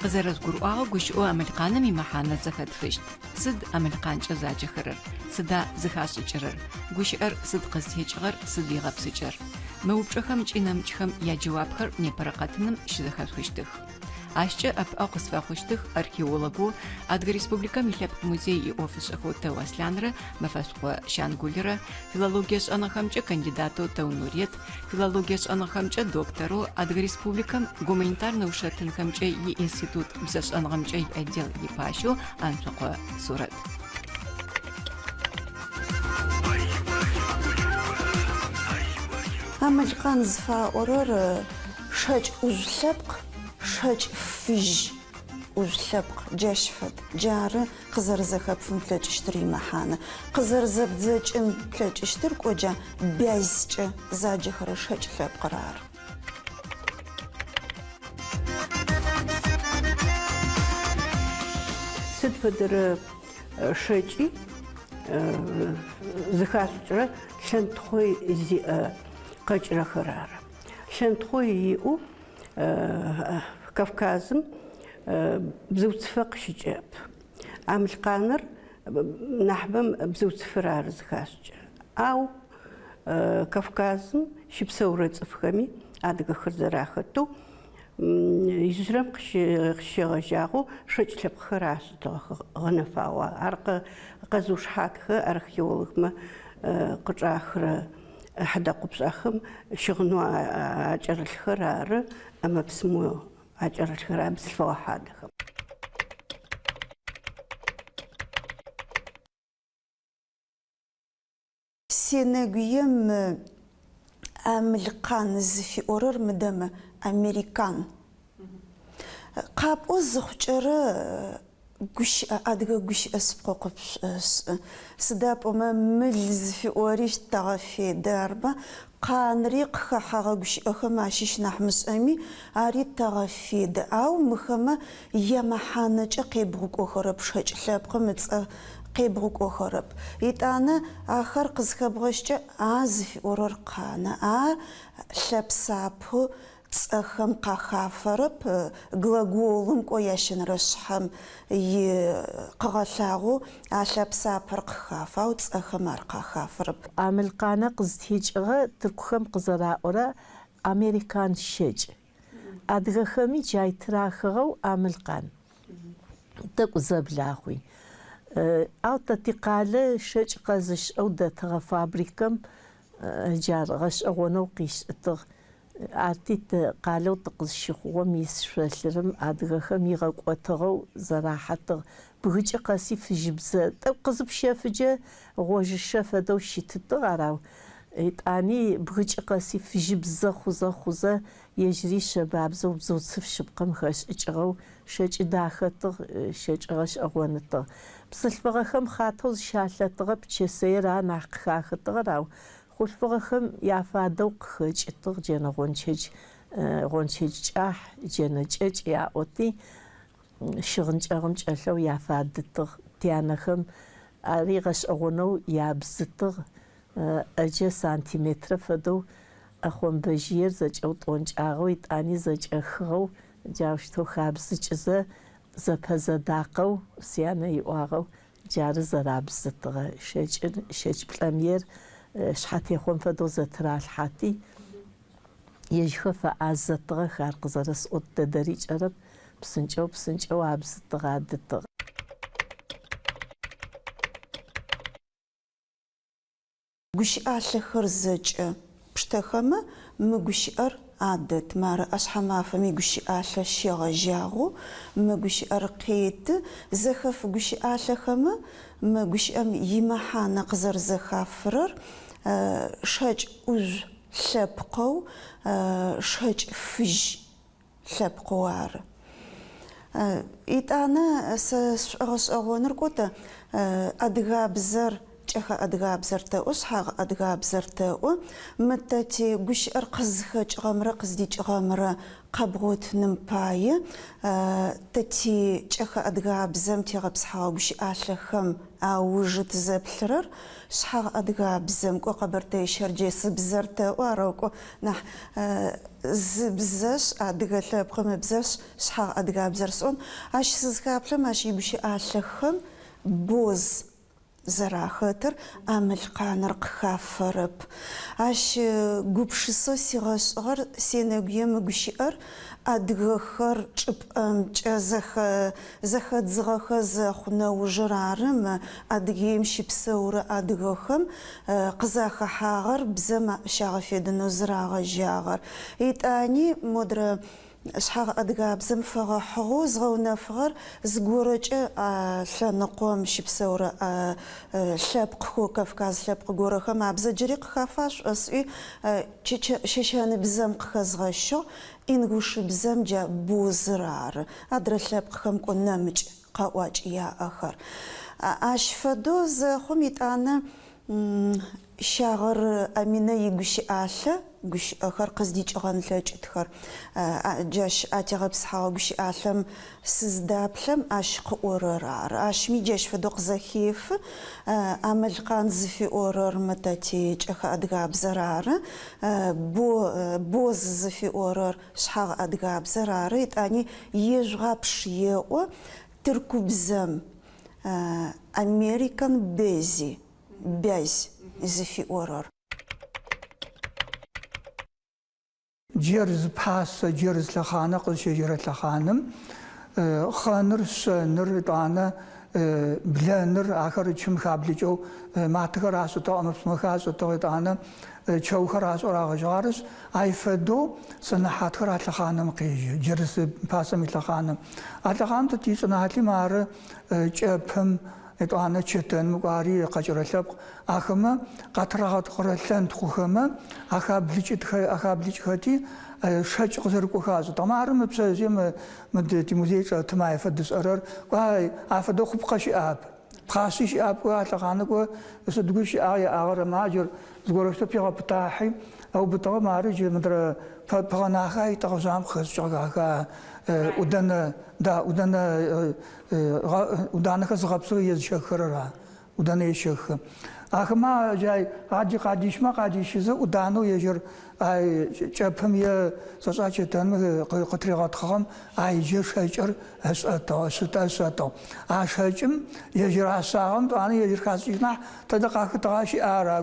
Къызэрэжъугурыӏуагъэу гущыӏэу амылкъаным имэхьанэ зэхэтфыщт. Сыд амылкъанкӏэ заджэхэрэр? Сыда зыхашӏыкӏырэр? Гущыӏэр сыд къызтекӏыгъэр, сыд игъэпсыкӏэр? Мы упчӏэхэм ыкӏи нэмыкӏхэм яджэуапхэр непэрэ къэтыным щызэхэшъухыщтых. Ащкӏэ ӏэпыӏэгъу къысфэхъущтых археологэу, Адыгэ Республикэм и Лъэпкъ музей иӏофышӏэхэу Тэу Аслъанрэ Мэфэшӏукъо Щангулрэ, филологие шӏэныгъэхэмкӏэ кандидатэу Тэу Нурет, филологие шӏэныгъэхэмкӏэ докторэу, Адыгэ Республикэм гуманитарнэ ушэтынхэмкӏэ иинститут бзэшӏэныгъэмкӏэ иотдел ипащэу Анцокъо Сурэт. Амылкъан зыфаӏорэр шэкӏ ӏужъу лъэпкъ, шэкӏ фыжь ӏужъу лъэпкъ, джащ фэд. Джары къызэрэзэхэпфын плъэкӏыщтыр имэхьанэ. Къызэрэзэбдзэкӏын плъэкӏыщтыр кӏо джа бязькӏэ заджэхэрэ шэкӏ лъэпкъыр ары. Сыд фэдэрэ шэкӏи зыхашӏыкӏырэ лъэнтхъо зиӏэ къэкӏырэхэр ары. Лъэнтхъо иӏэу Кавказым бзыуцыфэ къыщыкӏырэп. Амылкъаныр нахьыбэм бзыуцыфыр ары зыхашӏыкӏырэр. Ау Кавказым щыпсэурэ цӏыфхэми адыгэхэр зэрахэтэу ижъырэм къыщегъэжьагъэу шэкӏ лъэпкъхэр ашӏытыгъэх гъэнэфагъэу. Ар къэзыушыхьатхэ археологмэ къычӏахырэ хьэдэкъупшъхьэхэм щыгъынэу акӏэрылъхэр ары ӏэмэ-псымэу акӏэрылъхэр а бзылъфыгъэ хьадэхэм. Сенэгуе мы Амылкъан зыфиӏорэр мыдэ мы американ. Къапӏо зыхъукӏэрэ гущыӏэ, адыгэ гущыӏэ шъыпкъэу къыпшӏошӏы. Сыда пӏомэ мыл зыфиӏори тэгъэфедэ, арба? Къанри къыхэхьэгъэ гущыӏэхэм ащыщ нахь мышӏэми, ари тэгъэфедэ. Ау мыхэмэ ямэхьанэкӏэ къебгъукӏохэрэп, шэкӏ лъэпкъым ыцӏэ къебгъукӏохэрэп. Етӏанэ ахэр къызхэбгъэщкӏэ а зыфиӏорэр къанэ, а лъэпсапэу цӏэхэм къахафэрэп, глаголым кӏо ящэнэрэ шъхьэм и къыгъэлъагъоу а лъэпсапэр къыхафэ, ау цӏэхэм ар къахафэрэп. Амылкъанэ къызтекӏыгъэ тыркухэм къызэраӏорэ американ шэкӏ. Адыгэхэми джай тырахыгъэу Амылкъан. Тӏэкӏу зэблахъуи. Ау тэ тикъалэ шэкӏ къэзышӏэу дэтыгъэ фабрикэм джар гъэшӏэгъонэу къишӏытыгъ. Арти тэ къалэу тыкъызщыхъугъэм ис шъолъырым адыгэхэм игъэкӏотыгъэу зэрахьэтыгъ. Бгыкӏы къэси фыжьыбзэ тӏэкӏу къызыпщэфыджэ гъожьышэ фэдэу щытытыгъ ар, ау етӏани бгыкӏы къэси фыжьыбзэ хъузэ хъузэ ежьыри шъэбабзэу бзыуцыф шъыпкъэм хэшӏыкӏыгъэу шэкӏы дахэтыгъ, шэкӏ гъэшӏэгъонытыгъ. Бзылъфыгъэхэм хъатэу зыщалъэтыгъэп, чэсэер ар нахь къыхахытыгъэр, ау Хъулъфыгъэхэм яфадэу къыхэкӏытыгъ джэнэ гъончэдж, гъончэдж кӏахь, джэнэ кӏэкӏ яӏоти, щыгъын чӏэгъым чӏэлъэу яфадытыгъ. Тянэхэм ари гъэшӏэгъонэу ябзытыгъ, ӏэджэ сантиметрэ фэдэу ӏэхъомбэжъыер зэкӏэутӏонкӏагъэу, етӏани зэкӏэхыгъэу, джаущтэу хабзыкӏызэ, зэпэзэдакъэу, сянэ иӏуагъэу, Джары зэрабзытыгъэ шэкӏыр, шэкӏ плӏэмыер шъхьатехъом фэдэу зэтыралъхьати, ежьхэр фэӏазэтыгъэх, ар къызэрэсӏот дэдэри кӏэрэп, псынкӏэу-псынкӏэу абзытыгъ, адытыгъ. Гущыӏалъэхэр зэкӏэ пштэхэмэ, мы гущыӏэр адэт. Мары ӏэшъхьэмафэм игущыӏалъэ щегъэжьагъэу мы гущыӏэр къеты. Зэхэф гущыӏалъэхэмэ мы гущыӏэм имэхьанэ къызэрэзэхафырэр шэкӏ ӏужъу лъэпкъэу шэкӏ фыжь лъэпкъэу ары. Етӏанэ сэ сшӏогъэшӏэгъоныр кӏо тэ адыгабзэр. Кӏэхэ адыгабзэр тэӏо, шъхьагъ адыгабзэр тэӏо. Мы тэ ти гущыӏэр къызхэкӏыгъэмрэ къыздикӏыгъэмрэ къэбгъотыным пае тэ ти кӏэхэ адыгабзэм тегъэпсыхьэгъэ гущыӏалъэхэм аужы тызэплъырэр шъхьагъ адыгабзэм, кӏо къэбэртэе-щэрджэсыбзэр тэӏо, арэу кӏо нахь зы бзэшъ, адыгэ лъэпкъым ыбзэшъ, шъхьагъ адыгабзэр сӏон. Ащ сызхаплъэм ащ игущыӏалъэхэм боз зэрахэтыр Амылкъаныр къыхафэрэп. Ащ гупшысэу сигъэшӏыгъэр сенэгуе мы гущыӏэр адыгэхэр чӏыпӏэмкӏэ зэхэдзыгъэхэ зэхъу нэужыр ары мы Адыгеим щыпсэурэ адыгэхэм къызахэхьагъэр бзэм щагъэфедэнэу зырагъэжьагъэр. Етӏани модрэ Шъхьагъ адыгабзэм фэгъэхьыгъэу згъэунэфыгъэр зыгорэкӏэ а лъэныкъом щыпсэурэ лъэпкъхэу, кавказ лъэпкъ горэхэм абзэ джыри къыхафа шӏосӏуи, щэщэныбзэм къыхэзгъэщыгъ, ингушыбзэм джа бозыр ары, адрэ лъэпкъхэм кӏо нэмыкӏ къэӏуакӏ яӏэхэр. Ащ фэдэу зэхъум итӏанэ Щагъэр Аминэ игущыӏалъэ, гущыӏэхэр къыздикӏыгъэн лъэкӏытхэр. Джащ атегъэпсыхьэгъэ гущыӏалъэм сыздаплъэм, ащ къыӏорэр ары. Ащми джащ фэдэу къызэхефы, Амэлкъан зыфиӏорэр мы тэ ти кӏэхэ адыгабзэр ары, бо, боз зыфиӏорэр шъхьагъ адыгабзэр ары, етӏани ежъугъапш еӏо тыркубзэм, American bezi. Бязь зыфиӏорэр. Джэрз пасэ, джэрз лъэхъанэ къызщежьэрэ лъэхъаным хъэныр, шъэныр, етӏанэ блэныр, ахэр чым хаблыкӏэу матэхэр ашӏытыгъ, ӏэмэ-псымэхэр ашӏытыгъ, етӏанэ чэухэр ашӏэу рагъэжьагъ. Арышъ, ай фэдэу сэнэхьатхэр а лъэхъаным къежьэ, джэрз пасэм илъэхъаным. А лъэхъаным тэ тичӏыналъи мары кӏэпым, Етӏуанэ чэтэным кӏо ари къэкӏырэ лъэпкъ. Ахэмэ къатырагъэтхъурэ лъэнтхъухэмэ ахаблыкӏхэти, шэкӏ къызэрыкӏохэр ашӏытыгъ. Мары мы пшъэжъыем мы тимузей чӏэтым ай фэд ышӏэрэр. Кӏо афэдэу хъупкъэ щыӏап. Пхъаши щыӏап кӏо а лъэхъанэ кӏо сыд гущыӏагъ яӏагъэр маджэр зыгорэущтэу пигъэпытахьи ыубытыгъэ мары джы мыдрэ пыгъэнахэ итӏыгъэжъам къыхэшӏыкӏыгъэхэ ӏудэнэ да ӏудэнэ ӏуданэхэр зыгъэпсэу езыщэххэрэр а ӏудэнэ ещэххэ. Ахэмэ джай къади къадищмэ къадищызэ ӏуданэу ежьыр ай кӏэпым е сэшӏа чэтэным къытригъэтхъыгъэм ай джы шэкӏыр ышӏэтыгъ, ышъытэ ышӏэтыгъ. А шэкӏым ежьыр ашъагъэм тӏуанэ ежьыр хашӏыкӏ нахь тэдэ къахытыгъа щыӏа ара?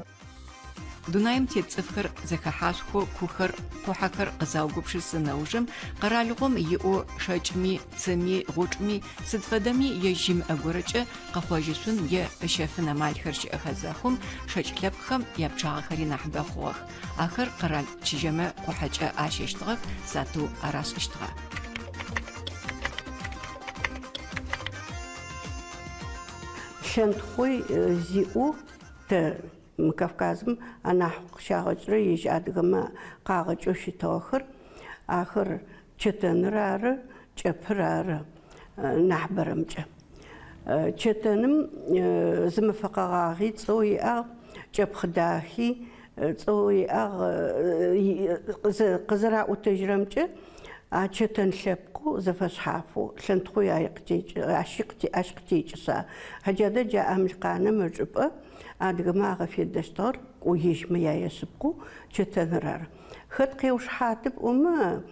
Дунаим тет цӏыфхэр зэхэхьашъухэу кухэр, къухьэхэр къызаугупшысы нэужым, къэралыгъом иӏэу шэкӏми, цыми, гъучӏми, сыд фэдэми ежь имыӏэ горэкӏэ къыхъожьышъун е ыщэфын амалхэр щыӏэхэ зэхъум, шэкӏ лъэпкъхэм япчъагъэхэри нахьыбэ хъугъэх. Ахэр къэрал чыжьэмэ къухьэкӏэ ащэщтыгъэх, сатыу арашӏыщтыгъэ. Лъэнтхъуи зиӏэу Тэ мы Кавказым анахь къыщагъэкӏырэ ежь адыгэмэ къагъэкӏэу щытыгъэхэр, ахэр чэтэныр ары, кӏэпыр ары нахьыбэрэмкӏэ. Чэтэным зы мэфэ къэгъагъи цӏэу иӏагъ, кӏэпхъ дахи цӏэу иӏагъ. Къызэраӏотэжьырэмкӏэ, а чэтэн лъэпкъэу зэфэшъхьафэу лъэнтхъуи ащ къытекӏышъ ары. Хьаджадэ джа Амылкъанэм ычӏыпӏэ адыгэмэ агъэфедэщтыгъэр кӏо ежьмэ яе шъыпкъэу чэтэныр ары. Хэт къеушыхьаты пӏомэ,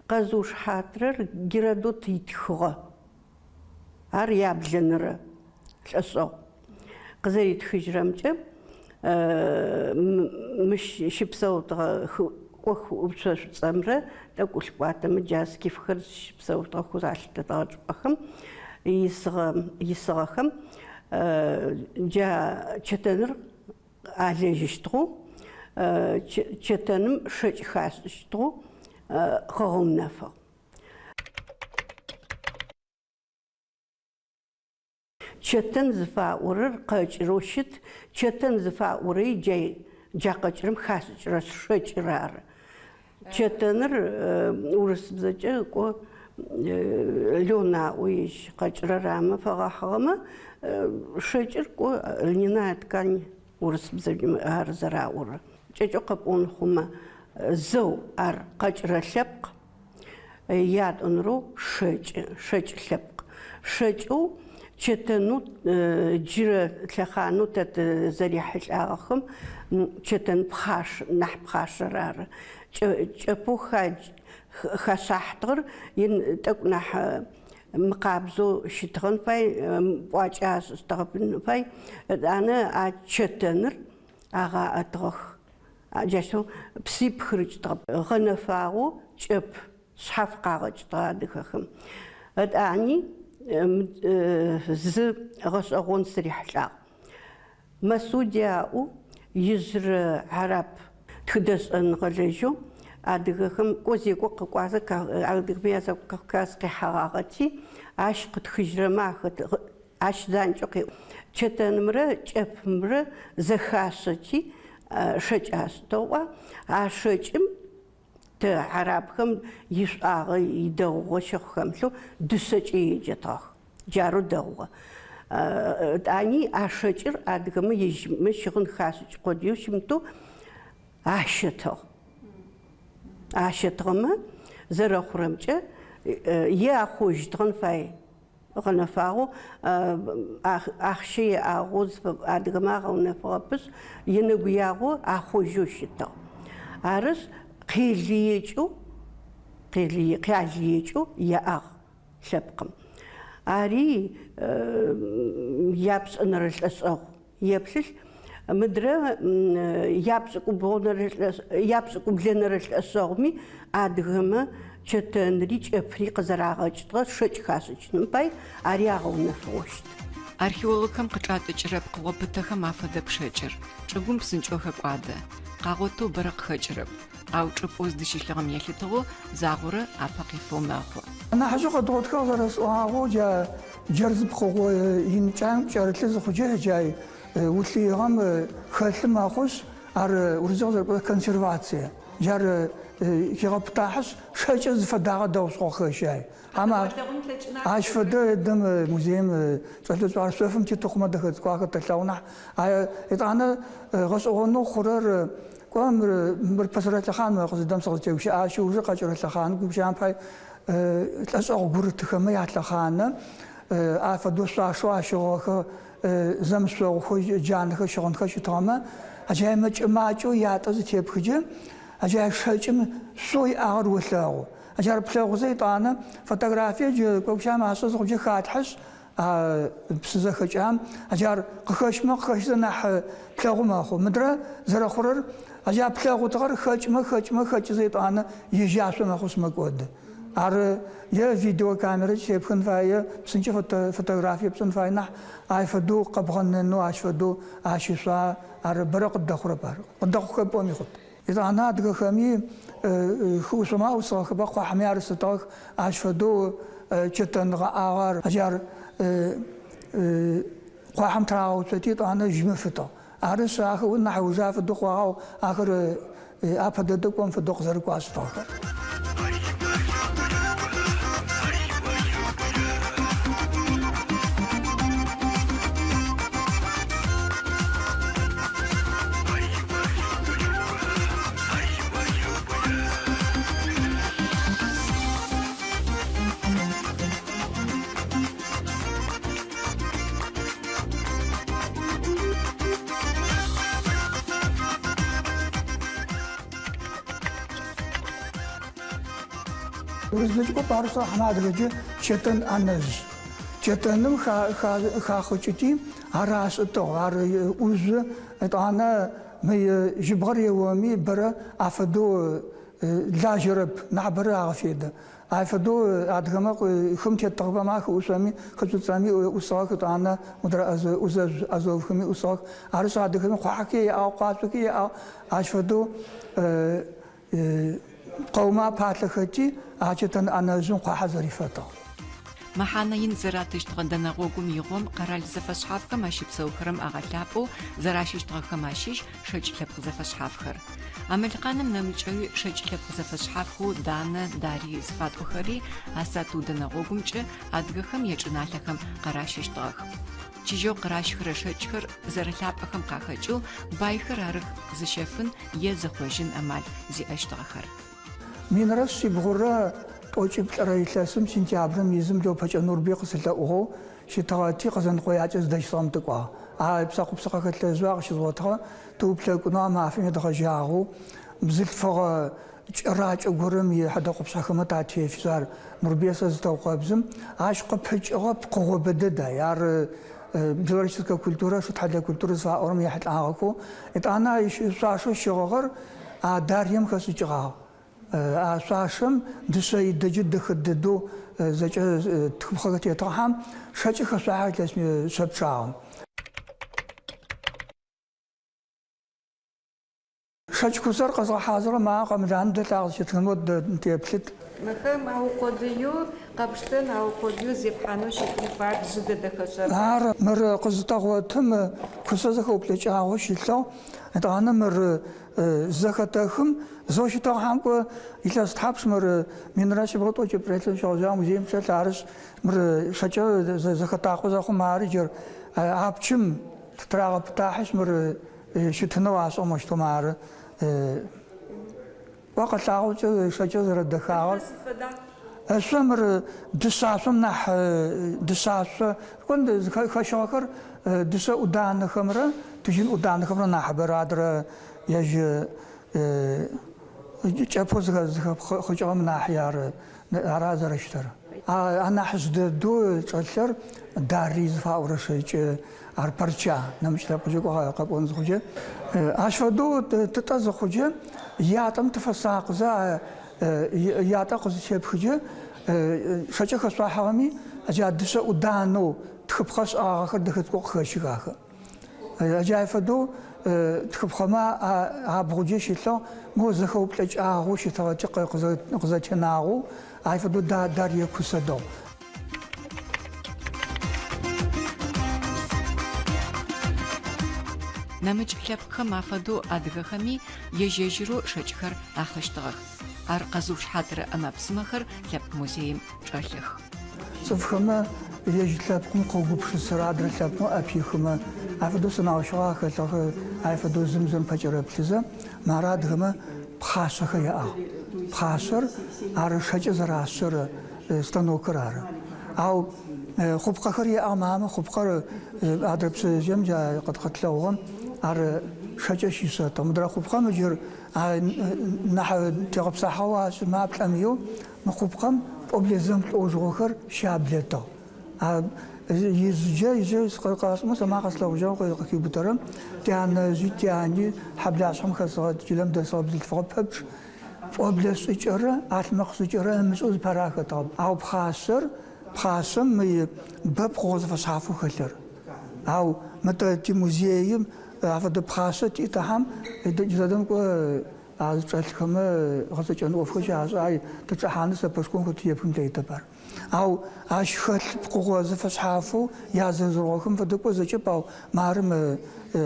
къэзыушыхьатырэр Геродот итхыгъэ. Ар яблэнэрэ лӏэшӏэгъу. Къызэритхыжьырэмкӏэ, мыщ щыпсэутыгъэ хы ӏушъо Шӏуцӏэмрэ тӏэкӏу лъыкӏуатэмэ джа скифхэр зыщыпсэутыгъэхэу залъытэтыгъэ чӏыпӏэхэм исыгъэ исыгъэхэм джа чэтэныр алэжьыщтыгъэу, чэтэным шэкӏ хашӏыщтыгъэу къыгъэунэфыгъ. Чэтэн зыфаӏорэр къэкӏырэу щыт, чэтэн зыфаӏорэри джа къэкӏырэм хашӏыкӏырэ шэкӏыр ары. Чэтэныр урысыбзэкӏэ кӏо. Лён аӏо ежь къэкӏырэр амэ фэгъэхьыгъэмэ, шэкӏыр кӏо льняная ткань урысыбзэкӏэ ар зэраӏорэр. Кӏэкӏэу къэпӏон хъумэ, зэу ар къэкӏырэ лъэпкъ, ятӏонэрэу шэкӏы, шэкӏ лъэпкъ. Шэкӏэу чэтэнэу джырэ лъэхъанэу тэ тызэрихьылӏагъэхэм чэтэн пхъаш, нахь пхъашэр ары. Кӏэпэу хашъахьтыгъэр тӏэкӏу нахь мыкъабзэу щытыгъэн фай, пӏуакӏэ ашӏыщтыгъэпын фай. Етӏанэ а чэтэныр агъаӏэтыгъэх. Джащтэу псы пхырыкӏтыгъэп. Гъэнэфагъэу кӏэп шъхьаф къагъэкӏтыгъэ адыгэхэм. Етӏани зы гъэшӏэгъон сырихьылӏагъ. Масуди аӏоу ижъырэ араб тхыдэ шӏэныгъэлэжьэу адыгэхэм кӏо зекӏо къыкӏуазэ адыгэмэ язакъоу Кавказ къихьэгъагъэти, ащ къытхыжьырэмэ ахэт Ащ занкӏэу къеӏо. Чэтэнымрэ кӏэпымрэ зэхашъэти, шэкӏ ашӏытыгъ. А шэкӏым тэ арабхэм ишӏуагъэ, идэгъугъэ щэхъу хэмылъэу дышъэкӏэ еджэтыгъэх. Джарэу дэгъугъэ. Етӏани а шэкӏыр адыгэмэ ежьмэ щыгъын хашӏыкӏ къодыеу щымытэу ащэтыгъ. Ащэтыгъэмэ, зэрэхъурэмкӏэ, е ахъожьытыгъэн фай. Гъэнэфагъэу ахъщэ иӏагъэу адыгэмэ агъэунэфыгъэпышъ, енэгуягъо ахъожьэу щытыгъ. Арышъ, къелыекӏэу, къялыекӏэу яӏагъ лъэпкъым. Ари япшӏэнэрэ лӏэшӏэгъу. Еплъылъ, мыдрэ япшӏыкӏублэнэрэ лӏэшӏэгъуми адыгэмэ чэтэнри кӏэпри къызэрагъэкӏытгъэр шэкӏ хашӏыкӏыным пай ари агъэунэфыгъэу щыт. Археологхэм къычӏатӏыкӏырэ пкъыгъо пытэхэм афэдэп шэкӏыр, чӏыгум псынкӏэу хэкӏуадэ. Къагъотэу бэрэ къыхэкӏырэп. Ау чӏыпӏэу зыдыщылъыгъэм елъытыгъэу загъорэ апэ къифэу мэхъу. Нахьыжьэу къэдгъотхыгъ зэрэсӏуагъэу, джа джэрз пкъыгъо инкӏаем кӏэрылъы зыхъукӏэ, джа улъыигъэм хэлъы мэхъушъ, ар урысыем къызэрыкӏорэ консервация. Джар хегъэпытахьышъ, шэкӏыр зыфэдагъэ дэгъу шъхъо къыхэщы ай. Хьама ащ фэдэ ыдэм музеим чӏэлъэшӏу ар шъофым тетэу хъумэ дэхэ цӏыкӏу ахэр тэлъэгъу нахь. Етӏанэ гъэшӏэгъонэу хъурэр кӏо мыр мыр пэсэрэ лъэхъан мы къызыдэм сыкъызтегущыӏэ ащ ыужы къэкӏырэ лъэхъан гущыӏэм пай лӏэшӏэгъу гурытыхэмэ ялъэхъанэ афэдэу шъуашэу ащыгъыгъэхэ зэмышъогъухэу джанэхэр щыгъынхэр щытыгъэмэ аджай мэкӏэ-макӏэу ятӏэ зытепхыджэ аджай шэкӏым шъоу иӏагъэр олъэгъу. Джар плъэгъузэ етӏанэ фотографие джы кӏогущам ашӏэ зыхъукӏэ халъхьэшъ, а псы зэхэкӏам, джар къыхэщмэ къыхэщзэ нахь плъэгъу мэхъу. Мыдрэ зэрэхъурэр, джа плъэгъутыгъэр хэкӏмэ, хэкӏмэ, хэкӏызэ етӏанэ ежьашъо мэхъушъ мэкӏоды. Ар е видеокамерэкӏэ тепхын фае, е псынкӏэ фотографие пшӏын фае нахь, ай фэдэу къэбгъэнэнэу, ащ фэдэу ащ ишъуа, ар бэрэ къыддэхъурэп ар. Къыдэхъухэп пӏоми хъут. Етӏанэ адыгэхэми хыӏушъомэ аӏусыгъэхэба, къухьэми арысытыгъэх, ащ фэдэу чэтэн гъэӏагъэр, джар къуахьэм тырагъэуцоти, етӏанэ жьым ыфытыгъ. Арышъ, ахэр нахь ыужы афэдэу хъугъэ, ау ахэр апэ дэдэ кӏом фэдэу къызэрыкӏуашъытыгъэхэр. Урысыбзэкӏэ кӏоп, ар сӏо, хьамэ адыгэкӏэ чэтэн ӏэнэжъ. Чэтэным хахъыкӏыти, ар ашӏытыгъ, ар ӏужъу, етӏанэ Мы жьыбгъэр еоми бэрэ афэдэу лажьэрэп, нахьыбэрэ агъэфедэ. Ай фэдэу адыгэмэ хым тетыгъэхэм хы ӏушъоми, хы Шӏуцӏэми ӏусыгъэх, етӏанэ мыдрэ ӏузэжъу Азовхэми ӏусыгъэх. Арышъ, адыгэми къухьэхи яӏагъ, къуашъохи яӏагъ. Ащ фэдэу пкъэумэ апалъэхэти, а чэтэн ӏэнэжъым къухьэ зэрифэтыгъ. Мэхьанэ ин зэратыщтыгъэ дэнэ гъогум игъом къэрал зэфэшъхьафхэм ащыпсэухэрэм агъэлъапӏэу зэращыщтыгъэхэм ащыщ шэкӏ лъэпкъ зэфэшъхьафхэр. Амэлкъаным нэмыкӏэуи шэкӏ лъэпкъ зэфэшъхьафхэу данэ, дарий зыфатӏохэри а сатыу дэнэ гъогумкӏэ адыгэхэм ячӏыналъэхэм къаращыщтыгъэх. Чыжьэу къыращхэрэ шэкӏхэр зэрэлъапӏэхэм къахэкӏэу байхэр арых зыщэфын е зыхъожьын амал зиӏэщтыгъэхэр. Минрэ шъибгъурэ тӏокӏиплӏырэ илъэсым сентябрэм изым Лэупэкӏэ Нурбый къысылъэӏугъэу щытыгъэти, Къэзэныкъоякӏэ зыдэщысыгъэм тыкӏуагъ. А Псэкъупсэ къэхэлъэжъэу къыщызгъотыгъэ тыуплъэкӏунэу а мафэм едгъэжьагъэу бзылъфыгъэ кӏэракӏэ горэм ихьэдэ къупшъхьэхэмэ татефи, ар Нурбые сэ зытэукъэбзым, ащ къыпыкӏыгъэ пкъыгъо бэдэд ай. Ар белореченскэ культурэ, шытхьэлэ культурэ зыфаӏорэм ехьылӏагъэхэу, етӏанэ шъуашэу щыгъыгъэр А дарьем хэшӏыкӏыгъагъ. А шъуашэм дышъэ идэджэ дэхэ дэдэу зэкӏэ тхыпхъэхэр тетыгъэхьам шэкӏыр хэшъуахьэ илъэс шъэ пчъагъэм. Шэкӏ кусэр къэзгъэхьазырыгъэ ма къэмланым дэлъ агъ зыщытхын мод теплъыт. Мыхэм аукъодыеу къэпштэн, аукъодыеу зепхьанэу щытын фаер жъы дэдэхэшъ ары. Ары, мыр къызытэгъотым кусэ зэхэуплӏэкӏагъэу щылъыгъ. Етӏанэ мыр Зэхэтэхым, зэу щытыгъэхьам кӏо илъэс тхьапш мыр минрэ шъибгъурэ тӏокӏиплӏырэ илъэсым щегъэжьагъ музеим чӏэлъ, арышъ, мыр шэкӏэ зэхэтакъо зэхъум ары джыр апчым тырагъэпытахьышъ мыр щытынэу ашӏыгъ моущтэу мары. Кӏо къэлъагъокӏэ шэкӏэ зэрэдэхагъэр. Ышъо мыр дышъашъом нахь дышъашъо, кӏо хэщыгъэхэр дышъэ ӏуданэхэмрэ тыжьын ӏуданэхэмрэ нахьыбэрэ адрэ ежь кӏэпэу зыхэпхъыкӏыгъэм нахьи ары ара зэрэщытыр. Анахьыжъ дэдэу чӏэлъыр дарий зыфаӏорэ шэкӏы, ар парча, нэмыкӏ лъэпкъкӏэ кӏо къэпӏон зыхъукӏэ. Ащ фэдэу тытӏэ зыхъукӏэ ятӏэм тыфэсакъызэ Ятӏэ къызытепхыкӏэ, шэкӏэ хэшъуахьыгъэми, джа дышъэ ӏуданэу тхыпхъэ шӏагъэхэр дэхэ цӏыкӏоу къыхэщых ахэр. Джай фэдэу тхыпхъэмэ абгъуджэ щылъыгъ, моу зэхэуплӏэкӏагъэу щытыгъэти къызэтенагъэу, ай фэдэу дарые кусэ дэгъу. Нэмыкӏ лъэпкъхэм афэдэу адыгэхэми ежь-ежьырэу шэкӏхэр ахъыщтыгъэх. Ар къэзыушыхьатырэ ӏэмэ-псымэхэр Лъэпкъ музеим чӏэлъых. Цӏыфхэмэ ежь лъэпкъым къыугупшысэрэ адрэ лъэпкъым ӏэпихымэ афэдэу сэнаущыгъэ ахэлъыгъ, ай фэдэу зым зым пэкӏэрэплъызэ, мары адыгэмэ пхъашъэхэр яӏагъ. Пхъашъэр ар шэкӏэ зэрашъэрэ станокыр ары. Ау хъупкъэхэр иӏагъ мамэ, хъупкъэр адрэ пшъэжъыем джа къэтлъэгъугъэм ар шэкӏэ щишъэтыгъ. Мыдрэ хъупкъэм ыджыр нахь тегъэпсахьыгъэу ашӏымэ аплӏэмыеу мы хъупкъэм пӏоблэ зэмылӏэужыгъохэр щаблэтыгъ. Ижъыкӏэ, ижъы къашӏымэ сэ ма къэслъэгъужьыгъэм къыхиубытэрэм, тянэжъи, тяни, хьэблашъхьэм хэсыгъэ, чылэм дэсыгъэ бзылъфыгъэ пэпчъ пӏоблэ шӏыкӏэрэ ӏалъмэкъ шӏыкӏэрэ ымышӏэу зыпара хэтыгъэп. Ау пхъашъэр, пхъашъэм мы бэ пкъыгъо зэфэшъхьафэу хэлъыр. Ау мы тэ тимузеим афэдэ пхъашъэ тиӏ тэхьам, джыдэдэм кӏо а зычӏэлъхэмэ гъэцэкӏэн ӏофхэр щашӏэ, ай тычӏэхьаныр сэпэшхом хэт епхын тлъэкӏытэп ар. Ау ащ хэлъ пкъыгъо зэфэшъхьафэу язэзэгъохэм фэдэ кӏо зэкӏэп, ау мары мы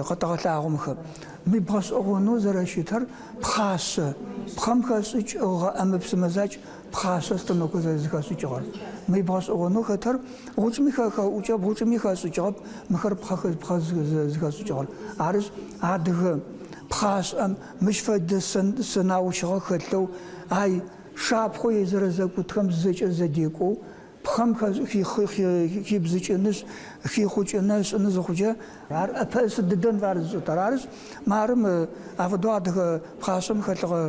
къэтэгъэлъагъо мыхэр. Мы бгъэшӏэгъонэу зэрэщытыр пхъашъэ, пхъэм хэшӏыкӏыгъэ ӏэмэ-псымэ закӏ пхъашъэ станокыр зэрэзэхэшӏыкӏыгъэр. Мы бгъэшӏэгъонэу хэтыр гъучӏми хэӏукӏыгъэп, гъучӏми хэшӏыкӏыгъэп, мыхэр пхъэ пхъэ зыхэшӏыкӏыгъэр. Арышъ, адыгэ пхъашӏэм мыщ фэдэ сэнаущыгъэ хэлъэу ай Шапхъэу е зэрэзэкӏутхэм зэкӏэ зэдекӏоу, пхъэм хибзыкӏынышъ, хихъукӏыны ышӏыны зыхъукӏэ, ар ӏэпэӏэсэ дэдэн фае зышӏытэр. Арышъ, мары мы афэдэу адыгэ пхъашъэм хэлъыгъэ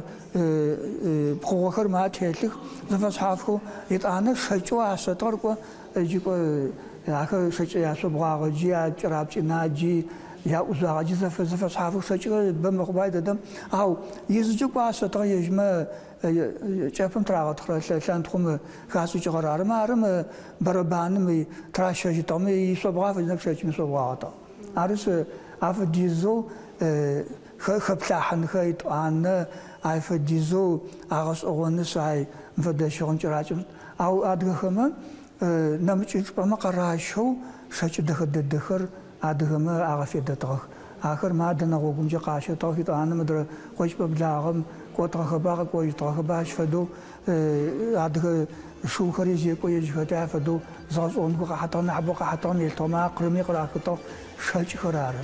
пкъыгъохэр ма телъых, зэфэшъхьафхэу, етӏанэ шэкӏэу ашъэтыгъэр кӏо, джы кӏо ахэр шэкӏэ яшъобгъуагъэджи, якӏэрапкӏынаджи, яӏужъуагъэджи зэфэшъхьафэу шэкӏхэр бэ мэхъуба дэдэм, ау ижъыкӏэ кӏо ашъэтыгъэ ежьмэ Кӏэпым тырагъэтхъырэ лъэнтхъум хашӏыкӏыгъэр ары. Мары мы барабаным тыращэжьытыгъ. Мы ишъобгъэ афэдизэп шэкӏым ишъобгъуагъэтыгъ. Арышъ, афэдизэу хэплъахьынхэ етӏуанэ, афэдизэу агъэшӏэгъонышъ, ай, мыфэдэ щыгъын кӏэракӏэм. Ау адыгэхэмэ. Нэмыкӏ чӏыпӏэмэ къаращэу шэкӏ дэхэ дэдэхэр адыгэмэ агъэфедэтыгъэх. Ахэр Мадэнэ гъогумкӏэ къащэтыгъэх, етӏанэ мыдрэ Къокӏыпӏэ Благъэм кӏотыгъэхэба, къэкӏожьытыгъэхэба, ащ фэдэу адыгэ шыухэри зекӏо ежьхэти, афэдэу згъэшӏэгъонхэу къахьытыгъэ, нахьыбэу къахьытыгъэм елъытыгъэмэ, а Къырыми къырахытыгъ шэкӏхэр ары.